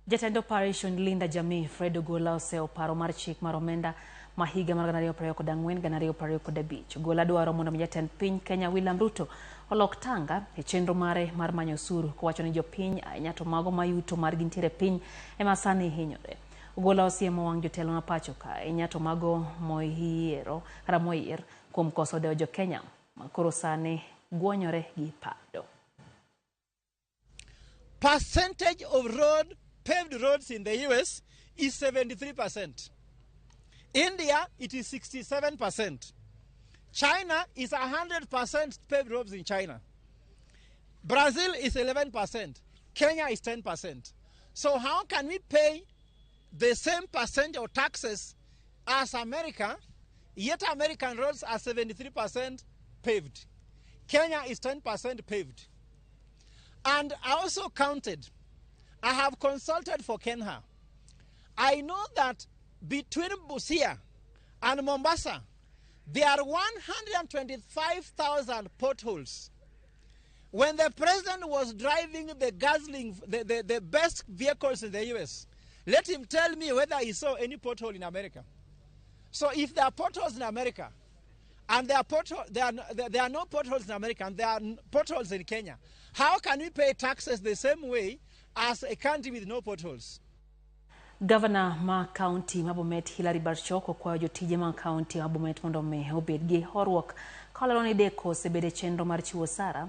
Jatend Operation Linda Jamii Fred Ogola oseyo paro mar chik mar omenda ma higa mar 2024 2025. Ogola dwaro mondo mi jatend piny Kenya William Ruto olok tanga e chenro mare mar manyo osuru kowacho ni jopiny ahinya to mago ma yuto margi nitiere piny ema sani hinyore. Ogola osiemo wang' jotelo ma pacho ka ahinya to mago moyiero kata moyier kuom koso dewo jokenya ma koro sani gwonyore gi pado. Percentage of road paved roads in the US is 73%. India, it is 67%. China is 100% paved roads in China. Brazil is 11%. Kenya is 10%. So how can we pay the same percent of taxes as America, yet American roads are 73% paved? Kenya is 10% paved. And I also counted. I have consulted for KeNHA. I know that between Busia and Mombasa, there are 125,000 potholes. When the president was driving the guzzling, the best vehicles in the US, let him tell me whether he saw any pothole in America. So if there are potholes in America, and there are no potholes in America, and there are potholes in Kenya, how can we pay taxes the same way as a country with no potholes? Gavana ma kaunti ma Bomet Hilary Barchok okwayo jotije mag kaunti ma Bomet mondo mi obed gi horuok ka olero ni deko osebedo e chenro mar chiwo osara.